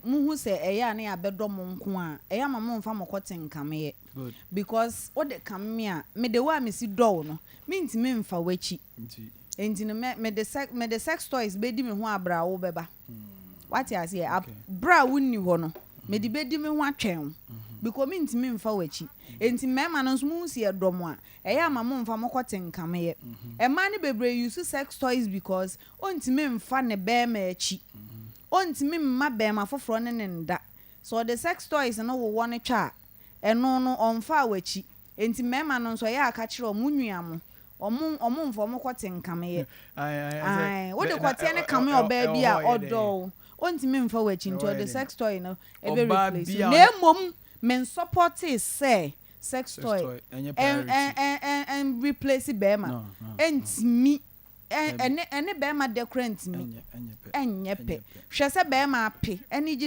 Muhu sɛ ɛyɛ a ne yɛabɛdɔ mo nko a, ɛyɛ ama momfa mo kɔte nkameyɛ. Because wode kame me a, mede wo a mesi dɔ wo no, mentumi mfa w'akyi. Nti no mede sex toys bɛdi me ho abrɛ a wobɛba. Wate aseɛ? Aberɛ a wonni hɔ no, mede bɛdi me ho atwɛn wo. Because mentumi mfa w'akyi. Nti mmarima no nso, muhu sɛ yɛdɔ mo a, ɛyɛ ama momfa mo kɔte nkameyɛ. Mmaa no bebree use sex toys because ɔntumi mfa ne bɛrima akyi. Ɔntumi mma bɛrima foforɔ ne ne nda. Sɛ ɔde sex toys no wowɔ no twa a, ɛno no ɔmfa w'akyi. Nti mmarima no nso, ɛyɛ aka kyerɛ ɔmo nua mo, ɔmo mfa ɔmo kɔte nkameyɛ. Ae, wode kɔteɛ ne kame ɔbaa bi a ɔdɔ wo, ɔntumi mfa w'akyi, nti ɔde sex toy no ɛbɛ replace. Na emom men support sɛ sex toy ɛn replace bɛrima. Ɛntumi ɛne bɛrima dɛ kora, ntumi ɛnyɛ pɛ. Hwɛ sɛ bɛrima ape ɛne gye.